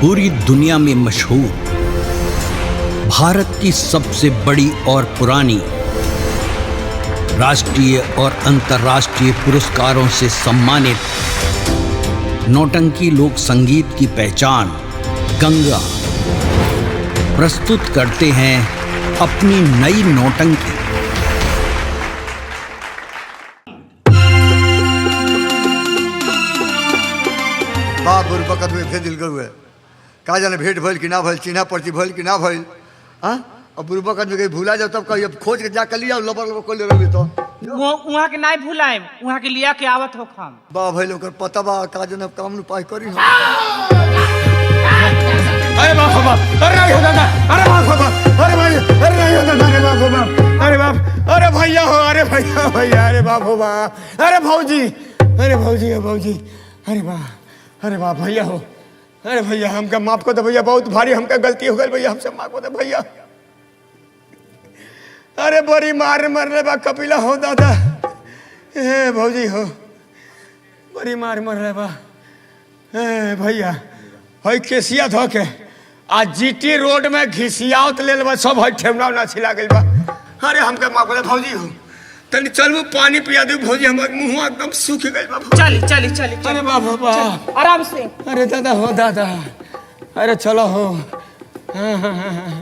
पूरी दुनिया में मशहूर भारत की सबसे बड़ी और पुरानी राष्ट्रीय और अंतर्राष्ट्रीय पुरस्कारों से सम्मानित नौटंकी लोक संगीत की पहचान गंगा प्रस्तुत करते हैं अपनी नई नौटंकी। बाप रे बकत में भेज दिल गए का जाने भेंट भइल कि ना भइल, चिन्हा पर्ची भइल कि ना भइल। हाँ अब बुढ़बक आदमी कहीं भूला जाओ तब कहीं अब खोज के जा के लिया लबर लबर कर ले रही तो वो वहाँ के नहीं भूलाएम, वहाँ के लिया के आवत हो हम। बा भइल ओकर पता बा, का जाने अब काम उपाय करी हम। अरे बाप रे बाप, अरे नहीं हो दादा, अरे बाप रे बाप, अरे भाई, अरे नहीं हो दादा, अरे बाप रे बाप, अरे बाप, अरे भैया हो, अरे भैया भैया, अरे बाप हो बाप, अरे भौजी, अरे भौजी हो भौजी, अरे बाप, अरे बाप भैया हो, अरे भैया हमका माफ कर दो भैया, बहुत भारी हमका गलती हो गई भैया, हमसे माफ कर दो भैया। अरे बड़ी मार मरले बा कपिला हो दादा, ए भौजी हो, बड़ी मार मरले बा। ए भैया हई केसिया धो के आ जीटी रोड में घिसियावत लेल बा, सब हई ठेवना उना छिला गइल बा। अरे हमके माफ कर दे भौजी हो, तनी चलू पानी पिया दू भौजी, हमर मुंह एकदम सूख गइल बा। चली चली चली। अरे बाप रे बाप, आराम से। अरे दादा हो दादा, अरे चलो हो। हाँ, हाँ, हाँ, हाँ।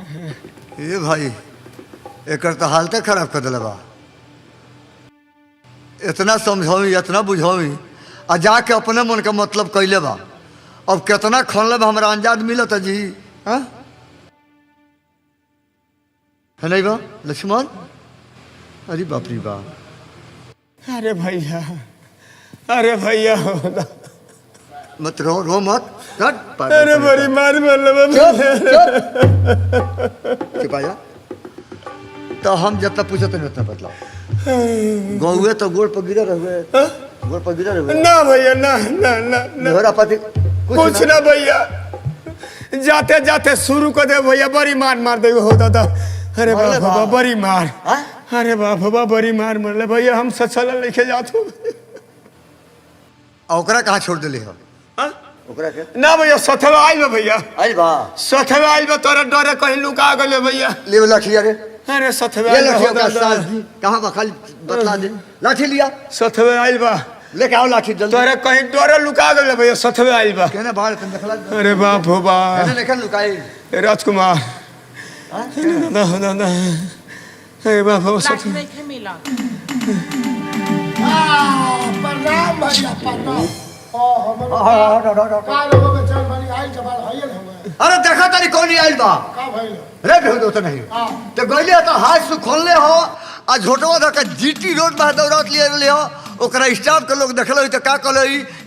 ए भाई एकर तो हालते खराब कर दिले बा। इतना समझावी इतना बुझावी आ जाके अपने मन का मतलब कैले बा। अब कितना खनले बा हमरा अंदाज मिलत जी। हाँ है नहीं बा लक्ष्मण? अरे बाप रे बाप। अरे भैया, अरे भैया हो दादा। मत रो, रो मत। हट, पागल अरे कहीं बड़ी का। मार मरले बा। चुप चुप चुप आ जा। तो हम जितना पूछते नहीं उतना बतलाओ। गौए तो गोड़ पर गिरे रहुए, गोड़ पर गिरे रहुए। ना भैया ना ना ना ना, मेहरा पति कुछ ना भैया, जाते जाते शुरू कर दे भैया, बड़ी मार मार दे हो दादा। अरे मरले बाप बा। बाबा बड़ी मार, हाँ? अरे बाप बाबा बड़ी मार मरले भैया, हम सचल लेके जात हो। आ ओकरा कहाँ छोड़ दिली हो? हाँ? ओकरा के ना भैया सथवा आइल बा भैया, आई बा सथवा आइल बा, तोरा डरे कहीं लुका गेले भैया। ले लाठी अरे अरे सथवा ये आइल बा लाठी हो ओकरा दादा, सास दी कहाँ बा, खाली बतला दे। लाठी लिया, सथवा आइल बा, लेके आओ लाठी जल्दी। तोरा कहीं डरे लुका गेले भैया, सथवा आइल बा। कहने बाहर तुम देखला। अरे बाप हो बा, कहने लेखन लुकाई। राजकुमार, अरे दादा हो दादा, अरे बाप हो लाठी सथवा। नहीं खे मिला। प्रणाम भैया प्रणाम। अरे देखा तारी कौन आइल बा। रे भेज दो तो नहीं तो गइले तो हाथ से खोलले हो आ झोटवा धर के जीटी रोड पर दौड़त लिए रहले हो। ओकरा स्टाफ के लोग देखल तो का कहले,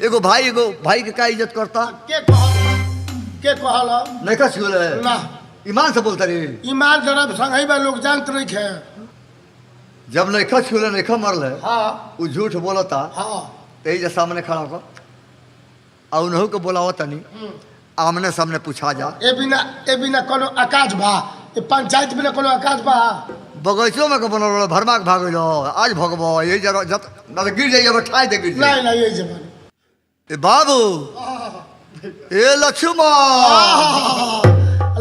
एगो भाई, एगो भाई के का इज्जत करता। के कहल, के कहल? नहीं का छुले ना। ईमान से बोलता रे। ईमान जरा संगही बा, लोग जानत नहीं खे। जब नहीं खा छुले नहीं खा मरले। हाँ उ झूठ बोलता। हाँ ते जे सामने खड़ा होकर आ उनहु के बोलावत तनी आमने सामने पूछा जा। ए बिना, ए बिना कोनो आकाश बा, ए पंचायत बिना कोनो आकाश बा। बगैचो में के बनल रहो, भरमा के भागल रहो, आज भगबो यही जरा जत ना तो गिर जाइए अब ठाई दे गिर जाइए। नहीं नहीं यही जमाने। ए बाबू, ए लक्ष्मण,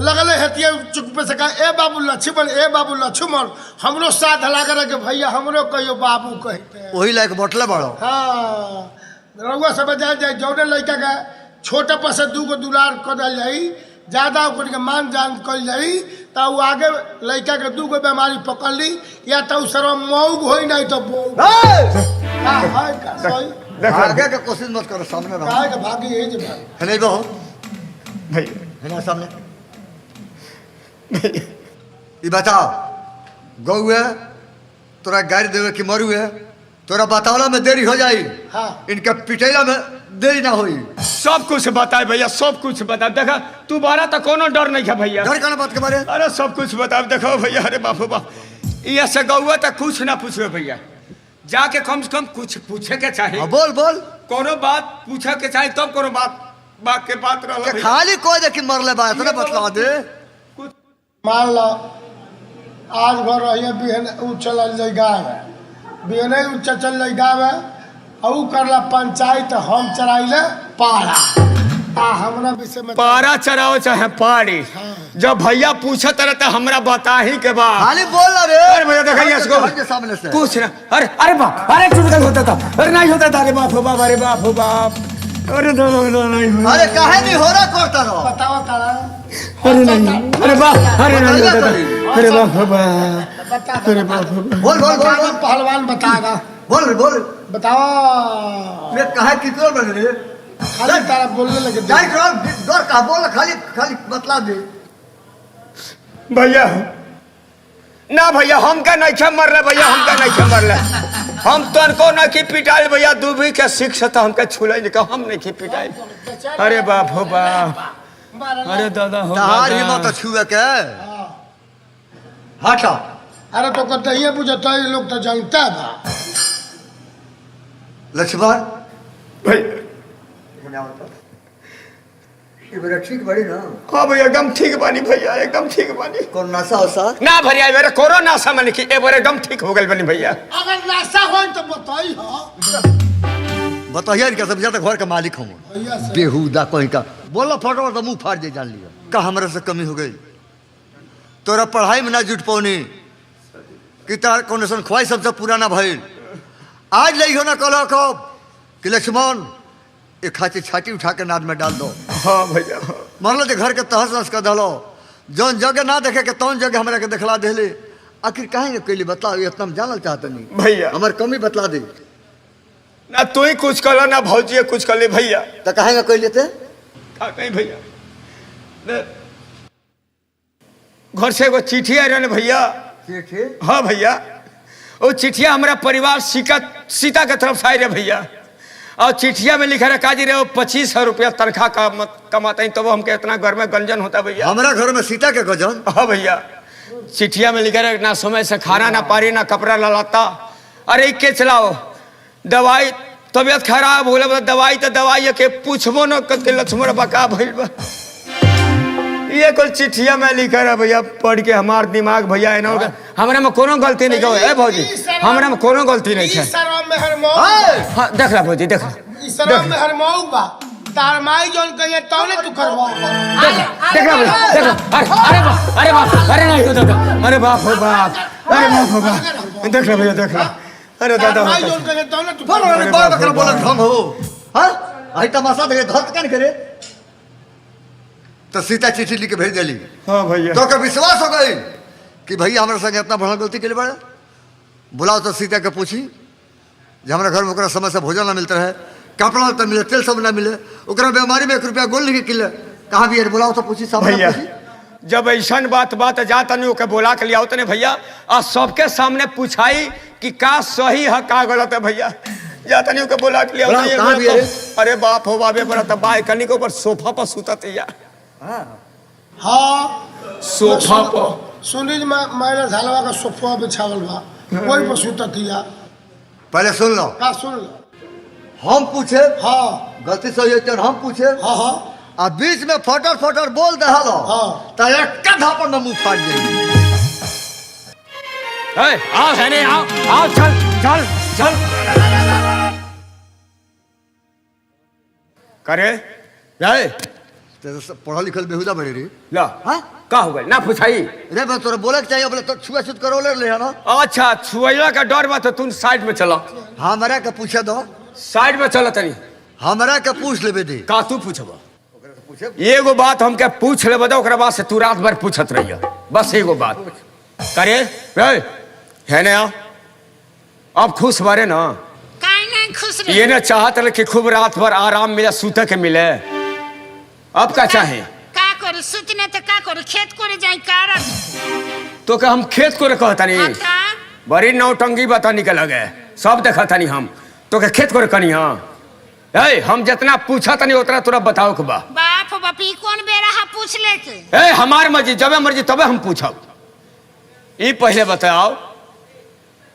लगले हेतिए चुप पे से कहा, ए बाबू लक्ष्मण, ए बाबू लक्ष्मण, हमरो साथ लाग रहे के भैया हमरो कहियो बाबू कहते। वही लायक बटले बड़ो। हाँ रउआ सब जान जाए, जौने लड़का के छोटा पर से दूगो दुलार कर दिल जाई, ज्यादा ओकर के मान जान कल जाई, तो उ आगे लड़का के दूगो बीमारी पकड़ ली, या तो उ सरम मऊग होई नहीं तो बऊ। ए! का है का सही? देखो भागे के कोशिश मत करो, सामने रहो। काहे के भागी यही जे भागी। है नहीं बहू, भैया है ना सामने। ई बताओ गौए तोरा गाड़ी देवे कि मरुए? तोरा बतावला में देरी हो जाई। हाँ। इनका पिटैला में देरी ना होई। सब कुछ बताए भैया, सब कुछ बता। देखा तू बारा तो कोनो डर नहीं है भैया। डर काना बात के बारे? अरे सब कुछ बता देखो भैया। अरे बाप रे बाप, ये से गौआ तो कुछ ना पूछे भैया, जाके कम से कम कुछ पूछे के चाहे। हाँ, बोल बोल। कोनो बात पूछे के चाहे तब कोनो बात बात के बात रहो के भैया। खाली कोई दे कि मरले बा इतना बतला दे। कुछ मान लो आज भर रहिए बिहन उ चलल जाई गाँव, बिहने उ चल जाई गाँव, आ उ करला पंचायत, हम चराइले पाड़ा। आ हमरा विषय में पारा चढ़ाओ चाहे पारी, जब भैया पूछत रहे तो हमरा बता ही के बा। खाली बोल ना रे। अरे भैया देखिए इसको। हट जा सामने से। कुछ ना। अरे अरे बाप, अरे टूट गल होता था, अरे नहीं होता था, अरे बाप हो बाप, अरे बाप हो बाप, अरे नो नो नो नहीं हो। अरे काहे नहीं हो रहा करता रहो। बताओ तारा। अरे नहीं, अरे बाप, अरे नहीं होता था, अरे बाप हो बाप, बता अरे बाप हो बाप। बोल बोल बोल बोल पहलवान बताएगा। बोल बोल बताओ। मैं काहे कितरो बन रे? खाली तारा बोलने लगे। जाई डर डर का बोल, खाली खाली बतला दे। भैया ना भैया, हमका नहीं छे मरले भैया, हमका नहीं छे मरले, हम तनको ना की पिटाइल भैया, दूबी के सिख से तो हमके छुले नहीं, हम नहीं की पिटाइल। अरे बाप हो बाप, अरे दादा हो तहार दादा। हिम्मत छुए के हटा। अरे तो कहते ही बुझता है लोग तो जानता बा। लक्ष्मण भैया ये ठीक बड़ी ना? हाँ भैया एकदम ठीक बानी भैया, एकदम ठीक बानी। कौन नशा उसा ना भैया, मेरे कोरोना समझ की ए बार एकदम ठीक हो गइल बानी भैया। अगर नशा हो तो बताई हो। बताइए इनका सब ज्यादा घर का मालिक हूँ। भैया से बेहुदा कहीं का बोला फटो तो मुंह फाड़ दे जान लिया। का हमरा से कमी हो गई? तोरा पढ़ाई में ना जुट पौनी कि तार कौन सन ख्वाहिश सबसे पुराना भइल। आज लई हो ना कल कब कि लक्ष्मण एक खाची छाती उठा के नाद में डाल दो। हाँ भैया हाँ। मान लो घर के तहस नहस कर दलो, जौन जगह ना देखे के तौन जगह हमरा के देखला देले। आखिर काहे कैली बताओ, इतना हम जानल चाहत नहीं भैया। हमर कमी बतला दे। ना तू ही कुछ कर ना भौजी कुछ कर ले भैया। तो काहे ना कैले ते? का कहीं भैया, घर से एगो चिट्ठी आ रहा भैया। चिट्ठी? हाँ भैया, वो चिट्ठिया हमारा परिवार सीता के तरफ से आई रहे भैया। और चिट्ठिया में लिखा रहा काजी रे वो 2500 रुपया तनख्वाह कमाते हैं तो वो हमके इतना घर में गंजन होता भैया। हमारा घर में सीता के गंजन? हाँ भैया, चिट्ठिया में लिखा रहा ना समय से खाना ना पारी ना कपड़ा ना लाता। अरे के चलाओ दवाई, तबियत खराब हो गया, दवाई तो दवाई के पूछबो न करके लक्ष्मण बका भइल बा। ये कुल चिट्ठिया में लिखा रहा भैया, पढ़ के हमार दिमाग भैया है ना, हमरा में कोनो गलती नहीं है ए भौजी, हमरा में कोनो गलती नहीं है। हां देख ला भौजी, देख ला में हर मऊ बा तार माई जोन कहिए तौने तू करवा। देख ला भैया, देख ला। अरे अरे बाप, अरे बाप, अरे नहीं हो दादा, अरे बाप हो बाप, अरे बाप हो बाप, देख ला भैया, देख ला। अरे दादा माई जोन कहिए तौने तू बोल रे बाप कर बोल ढंग हो। हां आई तमाशा देखे धरत कान करे तो सीता चिट्ठी लिख के भेज दिली। हाँ भैया, तो के विश्वास हो गई कि भैया हमारे संग इतना बड़ा गलती के लिए बड़ा। बुलाओ तो सीता के पूछी जे हमारा घर में ओकरा समय से भोजन ना मिलता रहे, कपड़ा ना मिले, तेल सब ना मिले, ओकरा बीमारी में 1 रुपया गोल लिखे किले कहाँ भी बुलाओ तो पूछी सामने भैया। पूछी। जब ऐसा बात बात जाता नहीं ओके बोला के लिया उतने भैया और सबके सामने पूछाई कि का सही है का गलत है भैया। जाता नहीं ओके बोला के लिया। अरे बाप हो बाबे बड़ा तब बालकनी के ऊपर सोफा पर सुतत या। हाँ सोफा पर सुनी मैंने झालवा का सोफा बिछावल बा वही पर सुततिया। पहले सुन लो। का सुन लो? हम पूछे। हाँ गलती सही है हम पूछे। हाँ हाँ आ बीच में फटर फटर बोल दे हलो। हाँ तो एक धापड़ में मुंह फाड़ जाएगी। ए आओ है नहीं, आओ आओ, चल चल चल करे रे तो पढ़ल लिखल बेहुदा बने रे। ला हां का हो गइल ना पूछाई रे बस तोरा बोले के चाहिए बोले तो छुआ छूत करो ले ना। अच्छा छुआइला का डर बा तो तुम साइड में चलो। हमरा के पूछे दो, साइड में चलो तनी। हमरा के पूछ लेबे दे। का तू पूछबा? एगो बात हमके पूछ लेबे दो, ओकरा बाद से तू रात भर पूछत रहिया। बस एगो बात करे रे है ना। अब खुश बारे ना? काहे ना खुश रहे? ये ना चाहत रहे कि खूब रात भर आराम मिले, सूते के मिले। अब का चाहे? का करू सुतने तो का करू, खेत करे जाई का तो का हम खेत को कहता नहीं, बड़ी नौटंगी बता निकल गए सब देखा था नहीं हम तो के खेत को कनी। हाँ ए हम जितना पूछा तनी उतना तोरा बताओ के बा। बाप बाप ई कौन बेरा हा पूछ ले के? ए हमार मर्जी, जबे मर्जी तबे हम पूछब। ई पहले बताओ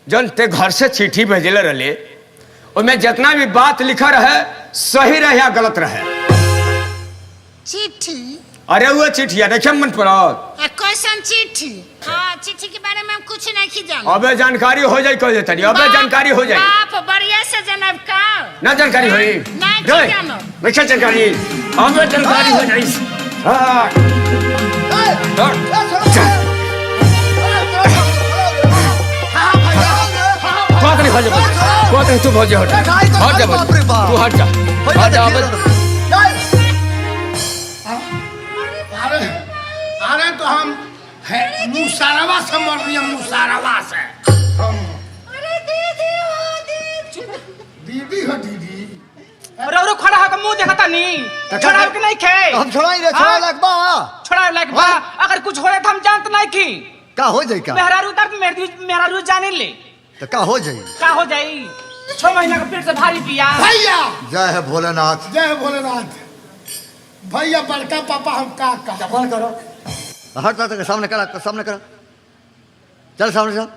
जन ते घर से चिट्ठी भेजले रहले ओमे जितना भी बात लिखा रहे सही रहे या गलत रहे? चिट्ठी? अरे वो चिट्ठिया देखे मन पड़त। कैसन चिट्ठी? हाँ चिट्ठी के बारे में हम कुछ नहीं जान। अबे जानकारी हो जाई कह देतनी, अबे जानकारी हो जाई। बाप बढ़िया से जानब का ना जानकारी होई ना जानो नहीं जानकारी। हमें जानकारी हो जाई। हां बात नहीं हो जा, बात नहीं, तू भौजी हट, हट जा भौजी, तू हट जा, हट जा। अरे अरे तो हम है मुसारवा से मर रही है, मुसारवा से। अरे दीदी हो दीदी, दीदी हो दीदी। रौरो खड़ा होकर मुंह देखता नहीं, छोड़ाव के नहीं खे। हम छोड़ाई रे, छोड़ा लायक बा, छोड़ाव लायक बा। अगर कुछ हो जाए तो हम जानत नहीं की का हो जाई, का मेहरारू दर्द मेहरारू जाने ले तो का हो जाई, का हो जाई। 6 महीना का पेट से भारी पिया। भैया जय है भोलेनाथ, जय भोलेनाथ। भैया बड़का पापा हम का का कौन करो, हट जा, सामने कर, सामने कर, चल सामने चल।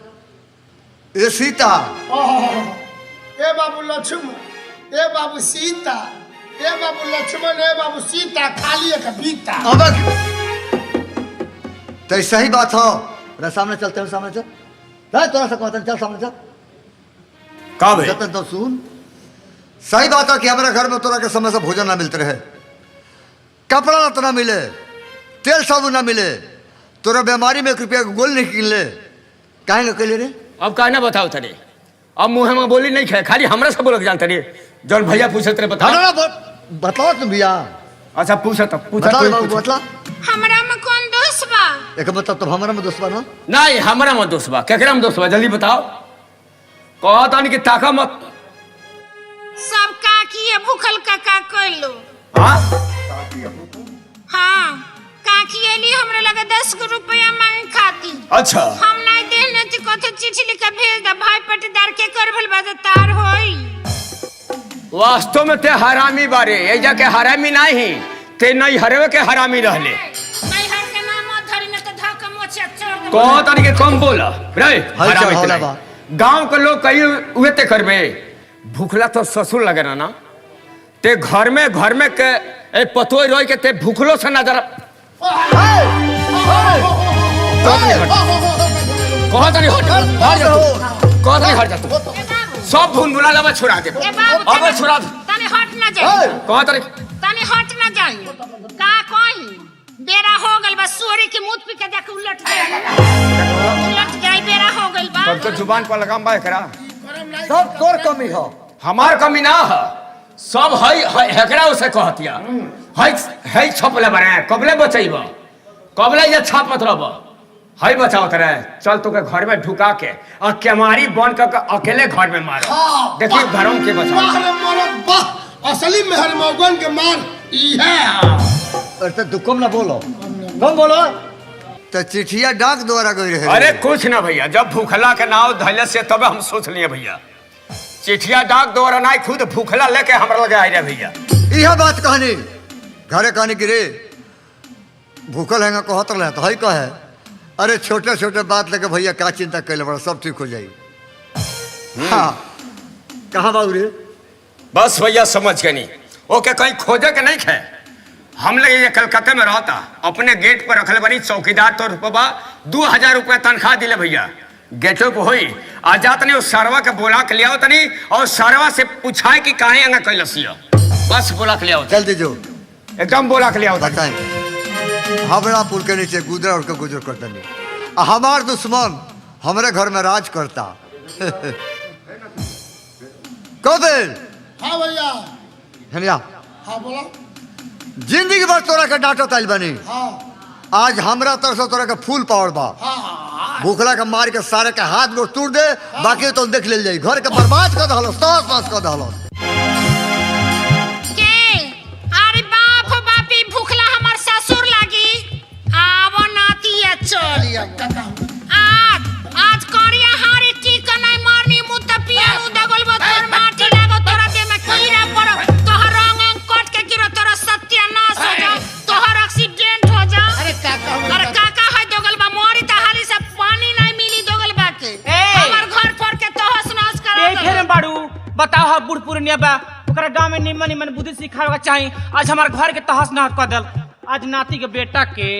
ए सीता, ए बाबू लक्ष्मण, ए बाबू सीता, ए बाबू लक्ष्मण, ए बाबू सीता, खाली एक बीता। अब तो सही बात हो रे, सामने चलते हैं, सामने चल, तोरा से कहते चल सामने चल। का भाई जतन तो सुन, सही बात है कि हमारे घर में तोरा के समय से भोजन ना मिलते रहे, कपड़ा ना तो ना मिले, तेल साबुन ना मिले, तोरा बीमारी में 1 रुपया के गोल नहीं किन ले, काहे ना कैले रे? अब काहे ना बताओ तरे, अब मुँह में बोली नहीं खे, खाली हमरा से बोलक जानते रे। जौन भैया पूछत रे बताओ ना, बताओ तुम भैया। अच्छा पूछत, पूछत, बताओ बाबू, बतला। हमरा में कौन दोष बा? एक मतलब तो हमरा में दोष बा ना? नहीं हमरा में दोष बा, केकरा में दोष बा जल्दी बताओ। कहत आनी कि ताका मत। सब का किए भूखल काका कइलो। हां हां काकी एली हमरा लगे 10 रुपया मांगे खाती। अच्छा हम नहीं देने त कथे चिट्ठी लिख के भेज दे भाई पटीदार के कर भल बाजे तार होई। वास्तव में ते हरामी बारे, एजा के हरामी नहीं, ते नहीं हरवे के हरामी रहले। नहीं हर के नाम मत धरी न त धक मोचे चोर दे। कहत आनी के कम बोला रे हरामी ते। गांव के लोग कही उहे ते करबे, भूखला तो ससुर लगे ना ना, ते घर में के ए पतोई रोई के ते भूखलो से नजर कहत नहीं हट, हट जा तू, कहत नहीं हट जा तू, सब भून भुला लबा छुड़ा दे, अब छुड़ा दे, तने हट ना जाई, कहत नहीं तने हट ना जाई। का कोई बेरा हो गइल बा, सोरी के मुंह पी के देख उलट जाई, उलट जाई, बेरा हो गइल बा। तब तो जुबान पर लगाम बा एकरा, सब तोर कमी हो, हमार कमी ना है, सब है हेकरा उसे कहतिया है है छपले बरे, कबले बचैब, कबले ये छापत रहब, है बचावत रहे। चल तो के घर में ढुका के और केमारी बन के अकेले घर में मारो, देखिए घरों के बचाओ। वाह रे मरद वाह, असली मेहर मौगन के मार ई है। अरे तो कम ना बोलो, कम बोलो तो चिट्ठिया डाक द्वारा गई रहे। अरे कुछ ना भैया, जब भूखला के नाव धैले से तब हम सोच लिए भैया, चिट्ठिया डाक द्वारा ना खुद भूखला लेके हमरा लगे आई रे भैया। यह बात कहनी घरे कहनी कि रे भूखल है कहत रहे तो है कहे, अरे छोटे छोटे बात लेके भैया का चिंता कैले बड़ा, सब ठीक हो जाई। हाँ कहाँ बाबू रे? बस भैया समझ गए नहीं, ओके कहीं खोजे के नहीं खे। हम लोग ये कलकत्ते में रहता, अपने गेट पर रखले बनी चौकीदार तो रुपया 2000 रुपया तनख्वाह दिले भैया, गेटो पर होई आ जात नहीं, सरवा के बोला के लियाओ तनी और सरवा से पूछाए कि काहे अंगा कैलसियो, बस बोला के लियाओ जल्दी जो एकदम बोला के लियाओ। बताएं हावड़ा पुल के नीचे गुजरा उड़ के गुजर करता नहीं, हमार दुश्मन हमारे घर में राज करता। कबिल। हाँ भैया। भैया। हाँ बोला। जिंदगी भर तोरा के डांटत आइल बनी। हाँ। आज हमरा तरफ से तोरा के फूल पावर बा। हाँ। भूखला के मार के सारे के हाथ गोड़ तोड़ दे। हाँ। बाकी तो देख ले जाई, घर के बर्बाद कर दहलस, तहस नहस कर दहलस। के अरे बाप बापी भूखला हमर ससुर लागी आवो नाती चल आज आज करिया हारी ठीक नहीं मारनी मुंह त पिया दगल बो तोर माटी लागो तोरा दे में कीड़ा पड़ो तोहर रंग अंग कट के गिरो तोरा सत्यानाश हो जा तोहर एक्सीडेंट हो जा। अरे काका अरे काका है दोगल बा मोरी त हाली से पानी नहीं मिली दोगल बा के हमर घर पर के तहस नहस करा ए फेर बाड़ू बताओ हा बूढ़ पुरनिया बा ओकरा गांव में निमन निमन बुद्धि सिखावे के चाही। आज हमार घर के तहस नहस कर देल। आज नाती के बेटा के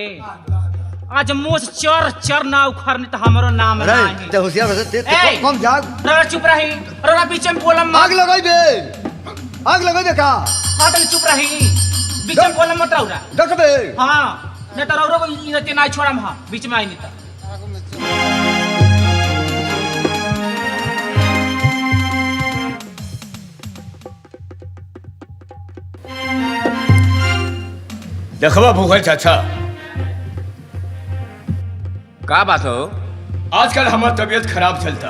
आज मोछ चर चर ना उखड़नी त हमरो नाम रे ते होशियार हो ते कम जाग। रे चुप रही रे बीच में बोलम आग लगाई बे, आग लगाई बे का हां त चुप रही। बीच में बोला मत रौरा। डटबे। हाँ, नहीं तो रौरा को इज्जत ना छोड़म। हाँ, बीच में आई नहीं तो। देखबा भूखल चाचा। का बात हो? आजकल हमार तबीयत खराब चलता।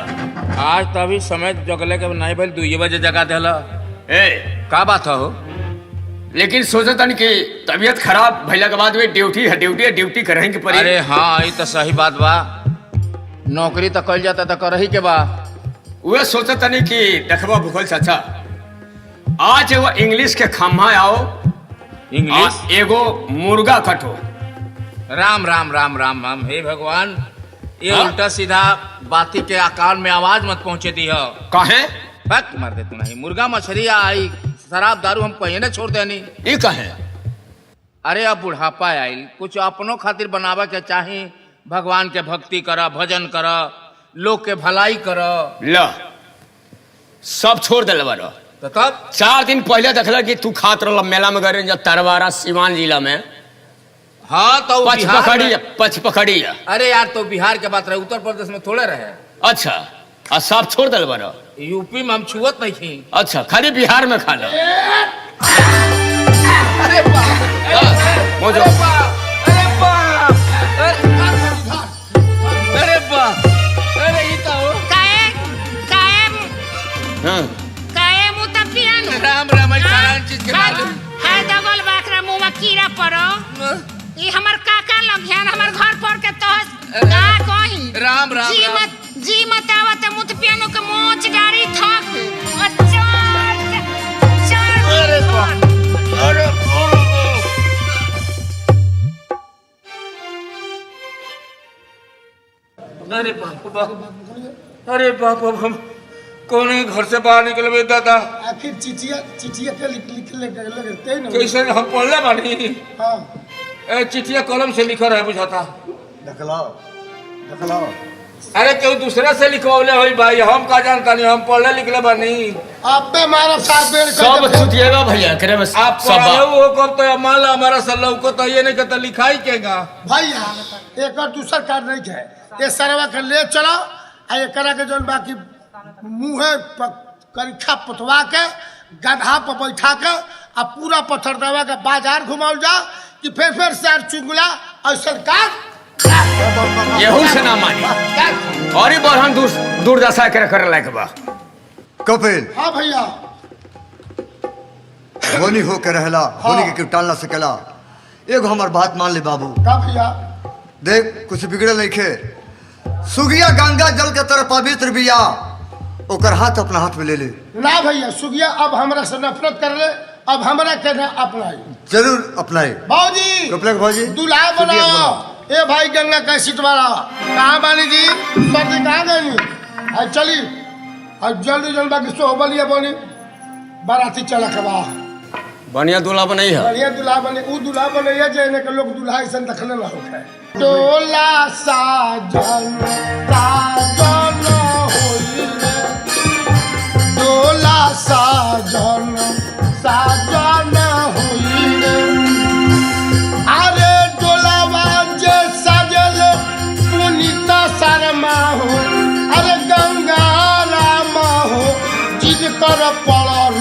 आज तो अभी समय जगले के नहीं भइल, 2 बजे जगा देला। ए। का बात हो? लेकिन सोचत तन कि तबीयत खराब भइला के बाद में ड्यूटी है, ड्यूटी है, ड्यूटी करें के पड़ी। अरे हाँ, ये तो सही बात बा, नौकरी तो कल जाता तो करही के बा। उहे सोचत तनी कि देखबा भूखल चाचा, आज एगो इंग्लिश के खम्हा आओ। इंग्लिश? आ एगो मुर्गा कटो। राम राम राम राम राम, हे भगवान, ये हाँ? उल्टा सीधा बाती के आकार में आवाज मत पहुँचे दी हो। काहे? बक मार दे तू। नहीं मुर्गा मछली आई शराब दारू हम कहीं ना छोड़ देनी। ई काहे? अरे अब बुढ़ापा आइल, कुछ अपनों खातिर बनावा के चाही। भगवान के भक्ति कर, भजन कर, लोग के भलाई कर। ल, सब छोड़ दिल बारो। तो तब 4 दिन पहले देखला कि तू खात रहल मेला में गए तरवारा सिवान जिला में। हाँ तो पच बिहार पकड़ी में- पच पकड़ी। अरे यार तो बिहार के बात रहे, उत्तर प्रदेश में थोड़े रहे। अच्छा, आ सब छोड़ दिल बारो। यूपी में हम छुअत नहीं थी। अच्छा, खाली बिहार में खा लो। अरे बाप, मोजो। अरे बाप, अरे बाप, अरे बाप, अरे ये तो हो। काहे काहे हाँ। काहे मुँह त पियानु? राम राम, ऐ सारा चीज के मालूम। हाय दगल बाकरा मुँह में कीड़ा पड़ो। ई हमर काका लगियान हमर घर पर के तोहस का कही। राम राम जी राम। मत जी मत आवत मुँह त पियानो के मोच डारी थक और चार चार। अरे बाप, अरे अरे। अरे बाप बाप, अरे बाप, अब हम कौन घर से बाहर निकलबे दादा? आखिर चिचिया चिचिया के लिख लिख ले लगते ना। कैसे हम पढ़ले बानी? हाँ। ए चिट्ठिया कलम से लिखल रहे बुझाता। देखलाओ देखलाओ। अरे केहू दूसरा से लिखवले होई भाई, हम का जानता नहीं, हम पढ़ले लिखले बानी। अबे मारा सार बेर सब छुटिएगा भैया करे बस। आप सब पढ़े हो कब तो मान ला हमारा से लौको तो ये नहीं कहता लिखाई केगा। भैया एक और दूसर कार्ड नहीं है, ये सरवा के ले चलो आ एकरा के जौन बाकी मुँहे करीखा पतवा के गधा पर बैठा के आ पूरा पत्थर दवा के बाजार घुमाओ जा कि फिर फिर सर चुंगला ऐसा काज। यहू से ना मानी और ही बढ़न दुर्दशा करे करे लायक बा। कपिल। हाँ भैया। होनी होके रहला, होनी के केहू टाल ना सकेला। एगो हमार बात मान ले बाबू। का भैया? देख कुछ बिगड़ल नहीं खे। सुगिया गंगा जल के तरफ पवित्र बिया, ओकर हाथ अपना हाथ में ले ले। ना भैया, सुगिया अब हमरा से नफरत कर ले, अब हमरा के ना अपनाई। जरूर अपनाई। भाजी कपिल भाजी दूल्हा सुगिया बनाओ। बनाओ। ए भाई गंगा का सीट वाला कहाँ बानी जी? सर्दी कहाँ गई? आज चली आज जल्दी जल्दी बाकी सोहबलिया बनी बाराती चला के बा। बढ़िया दूल्हा बनाई है। बढ़िया दूल्हा बने, ऊ दूल्हा बने ये जे के लोग दूल्हा ऐसा देखने ना होखे। डोला साजन साजन होई रे, डोला साजन साजन होई रे। अरे डोलावा जे साजल पुनीता शर्मा हो, अरे गंगा रामा हो, जिद कर पड़ल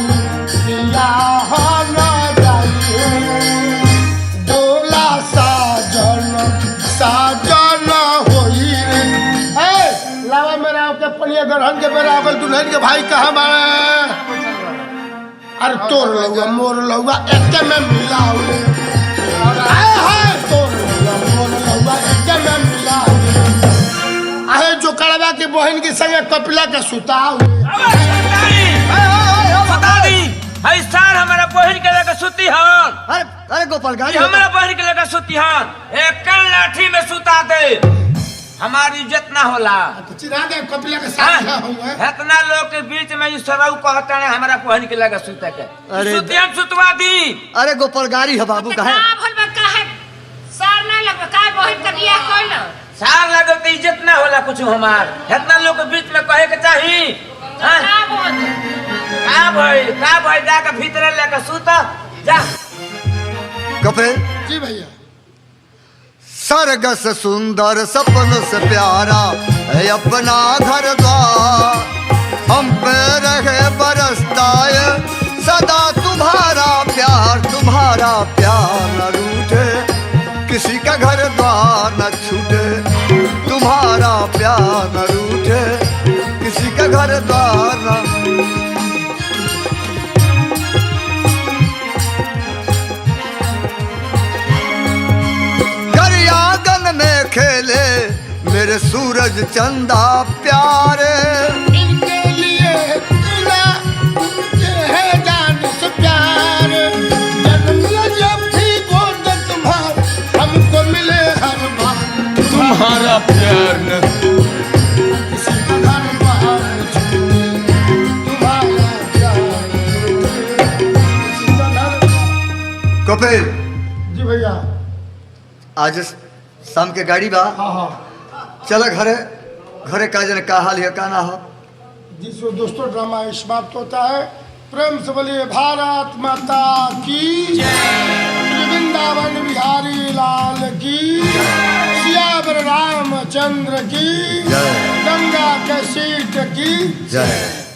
बियाह न जाई। डोला साजन साजन होई रे। ए लावा मेरा के पनिया ग्रहण के बेरा आवल दुल्हन के भाई कहाँ बाड़े? अरे तोर लौआ मोर लौआ एके में मिलाओ रे। आए हाय तोर लौआ मोर लौआ एके में मिलाओ रे। आहे जो कड़वा के बहन के संगे कपिला के सुताओ रे। बता दी हई सार हमारा बहन के लेकर सुती हन। अरे अरे गोपाल गाड़ी हमारा बहन के लेकर सुती हन, एकल लाठी में सुता दे, हमारी इज्जत ना होला। तो चिढ़ा दे कपिला के साथ हुआ। इतना लोग के बीच में ई सरऊ कहता है हमारा बहन के लेकर सुते के। अरे सुतियन सुतवा दी। अरे गोपाल गाड़ी है बाबू का कहे। भइल बा? काहे सार ना लगबा? का बहिन के बियाह कइल? सार लगो तो इज्जत ना होला कुछ हमार, इतना लोग के बीच में कहे के चाही। हाँ? का बोल का भइल का भइल, जाके भीतर लेकर सुता जा। कपिल। जी भैया। सरग से सुंदर सपन से प्यारा है अपना घर द्वार, हम पे रहे बरसता है सदा तुम्हारा प्यार, तुम्हारा प्यार न रूठे, किसी का घर द्वार न छूटे, तुम्हारा प्यार न रूठे, किसी का घर द्वार न। घर आंगन में खेले मेरे सूरज चंदा प्यारे, इनके लिए तुला उनके है जान से प्यार, जन्म जब भी गोद तुम्हार हमको मिले हर बार, तुम्हारा प्यार न किसी का घर बार छूटे, तुम्हारा प्यार छूटे, किसी का घर बार। कपिल। जी भैया। आज शाम के गाड़ी बा। हाँ हाँ। चल घरे, घरे का जने का हाल है का ना हो। जी सो दोस्तों, ड्रामा समाप्त होता है। प्रेम से बोलिए भारत माता की जय, श्री वृंदावन बिहारी लाल की, सियावर रामचंद्र की जय। गंगा के सीट की जय।